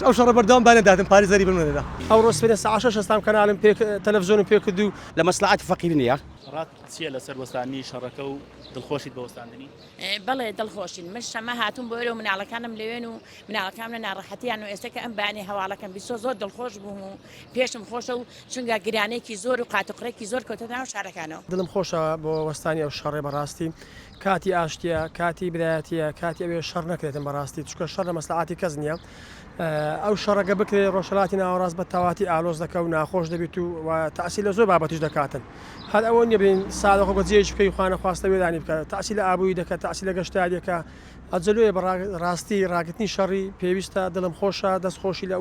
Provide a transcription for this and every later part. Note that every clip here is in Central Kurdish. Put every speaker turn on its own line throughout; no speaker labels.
ئەو شەڕە بەردەوام با نەداتن پارەی زەری بم نەدەدا.
ئەوڕۆ سبەینێ سەعات شەش هەستام کەناڵم پێ تەلەفزیۆنم پێ کرد و.
لە مەسڵەعەتی فەقیر نییە.
ڕات چییە لەسەر وەستاندنی شەڕەکە و دڵخۆشیت بە وەستاندنی؟
بەڵێ دڵخۆشین من شەمە هاتووم بۆ ئێرە و مناڵەکانم لەوێن و مناڵەکانم لە ناڕەحەتیان و ئێستا کە ئەم بەیانی هەواڵەکەم بیستوە زۆر دڵخۆش بووم و پێشم خۆشە و چونگە گرانێکی زۆر و قاتوقڕێکی زۆر کەوتە ناو شارەکانەوە.
دڵم خۆشە بۆ وەستانی ئەو شەڕێ بەڕاستی کاتی ئاشتیە کاتی برایەتیە کاتی ئەوێ شەڕ نەکرێتن بەڕاستی چونکە شەڕ لە مەسلەعاتی کەس نییە ئەو شەڕەگە بکرێ ڕۆژهەلاتی ناوەڕاست بە تەواتی ئالۆز دەکە و ناخۆش دەبیت و و تەعسی لە زۆر بابەتیش دەکاتن هەر ئەوە نییە بین ساڵەکە بە جێیش بکەی خوانە خواستە وێرانی بکە تەعسی لە ئابووری دەکە تەعسی لە گەشتیاریەکە ئەجەلۆیە بە ڕاستی ڕاگرتنی شەڕی پێویستە دڵم خۆشە دەست خۆشی لە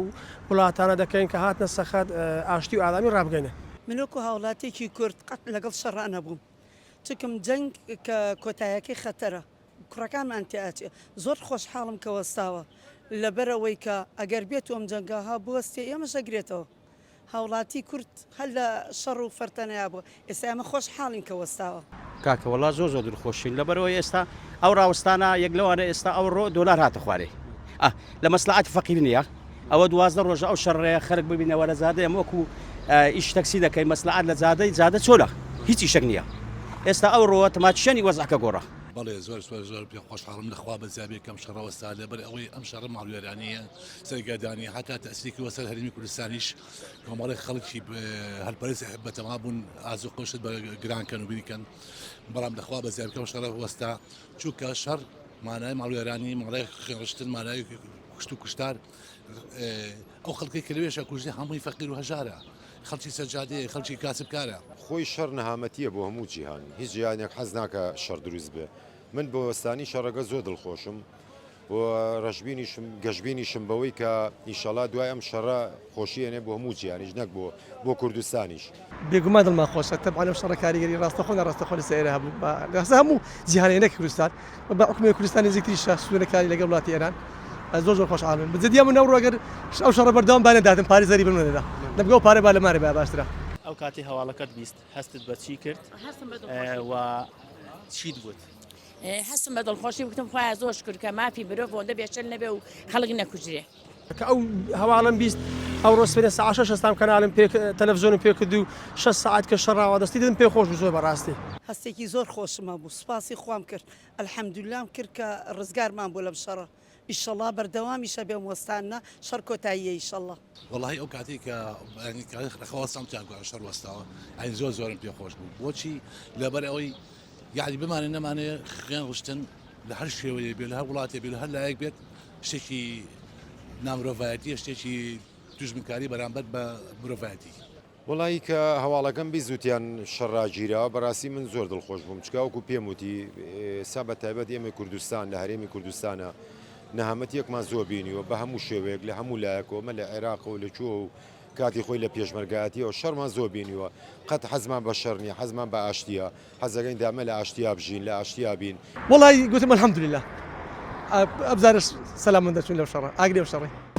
وڵاتانە دەکەین کە هاتنە سەخەت ئاشتی و ئارامی ڕابگەینن.
من وەکو هاوڵاتیەکی کورد قەت لەگەڵ شەڕا نەبووم چونکم جەنگ کە کۆتایەکەی خەتەرە کوڕەکانمان تێ ئەچێ زۆر خۆشحاڵم کە وەستاوە لەبەرئەوەی کە ئەگەر بێتو ئەم جەنگە ها بوەستێ ئێمەش ئەگرێتەوە هاوڵاتی کورد هەر لە شەڕ و فەرتەنەیا بووە ئێستا ئێمە خۆشحاڵین کە وەستاوە.
کاکە وەڵا زۆر زۆر دڵخۆشین لەبەرئەوەی ئێستا ئەو ڕاوەستانە یەک لەوانە ئێستا ئەوڕۆ دۆلار هاتە خوارێ ئە لە مەسلەعەتی فەقیر نییە ئەوە 12 ڕۆژە ئەو شەڕەیە خەرک ببینەوە لە جادە ئێمە وەکو ئیش تەکسی دەکەین مەسلەعەت لە جادەی جادە چۆلە هیچ ئیشەک نییە ئێستا ئەو ڕۆوە تەماچیشەنی وەزعەکە گۆڕا.
بەڵێ زۆر زۆر زۆر پێ خۆشحاڵم لە خوا بەزیابێ کەم شەڕە وەستا لەبەر ئەوەی ئەم شەڕە ماڵوێرانیە سەرگەردانی هەتا تەسیری کردوە سەر هەرێمی کوردستانیش کۆمەڵێک خەڵکی هەلپەرست بەتەما بوون ئازوقە و شت بە گران کەن و بیکەن بەڵام لەخوا بەزیابێ کەم شەڕە وەستا چونکە شەڕ مانای ماڵوێرانی ماڵای خوێنڕشتن مانای کوشت و کوشتار ئەو خەڵکی کە لەوێشە کوژی هەمووی فەقیر و هەژارە خەڵکی سەرجادەیە خەڵکی کاسبکارە.
خۆی شەڕ نەهامەتیە بۆ هەموو جیهان هیچ جیهانێک حەز ناکا شەڕ دروست بێ من بە وەستانی شەڕەکە زۆر دڵخۆشم و ڕەشبینیشم گەشبینیشم بەوەی کە ئیشەڵا دوای ئەم شەڕە خۆشی ئەنێ بۆ هەموو جیهانیش نەک بۆ بۆ کوردستانیش.
بێگومان دڵمان خۆشە تەبعەن ئەم شەڕە کاریگەری ڕاستەخۆ ناڕاستەخۆ لەسەر ئێرە هەبوو بە لەسەر هەموو جیهانێ نەک کوردستان و بە حوکمی کوردستان نزیکتریشە سنوورەکانی لەگەڵ وڵاتی ئێران زۆر زۆر خۆشحاڵ بین بە جدی ئەمن ئەوڕۆ ئەگەر ئەو شەڕە بەردەوام با نەداتم پارەی زەری بم نەدەدا دەمگە ئەو پارە با لە مارێ با باشترە.
ئەو کاتەی هەواڵەکەت 20 هەستت بە چی کرد
هەستم بە دڵخۆشی
و چیت وت؟
هەستم بە دڵخۆشی وتم خوایە زۆر شکر کە مافی مرۆڤ ئەوەندە بێشەل نەبێ و خەڵک نەکوژرێ.
کە ئەو هەواڵەم 20 ئەوڕۆ سبەینێ سەعات شەش هەستام کەناڵم پێ تەلەفزیۆنم پێ کرد و شەش سەعات کە شەڕ ڕاوەدەستی دەدم پێ خۆش بوو زۆر بەڕاستی.
هەستێکی زۆر خۆشم هەبوو سوپاسی خوام کرد الحمدللەم کرد کە ڕزگارمان بوو لەم شەڕە ئیشەڵا بەردەوامیش ئەبێ ئەم وەستانە شەڕ کۆتاییە ئیشەڵا.
وەڵاهی ئەو کاتەی کە یانی کە ڕەخەوەستام تیان گوایە شەڕ وەستاوە یانی زۆر زۆرم پێ خۆش بوو بۆچی لەبەر ئەوەی یانی بمانێ نەمانێ خوێن ڕشتن لە هەر شێوەیە بێ لە هەر وڵاتێ بێ لە هەر لایەک بێت شتێکی نامرۆڤایەتیە شتێکی دوژمنکاری بەرامبەر بە مرۆڤایەتی.
وەڵایی کە هەواڵەکەم 20 وتیان شەڕ ڕاگیراوە بەڕاستی من زۆر دڵخۆش بووم چکا وەکو پێم وتی ئێستا بە تایبەت ئێمەی کوردستان لە هەرێمی کوردستانە نەهامەتیەکمان زۆر بینیوە بە هەموو شێوەیەک لە هەموو لایەکەوە مە لە عێراقەوە لە کوێوە و کاتی خۆی لە پێشمەرگایەتیەوە شەڕمان زۆر بینیوە قەت حەزمان بە شەڕ نیە حەزمان بە ئاشتیە حەزەکەین دامە لە ئاشتیا بژین لە ئاشتیا بین.
وەڵایی گوتم الحمدللە ئەبزارە سەلامەت دەرچووین لەو شەڕە ئاگری ئەو شەڕەی.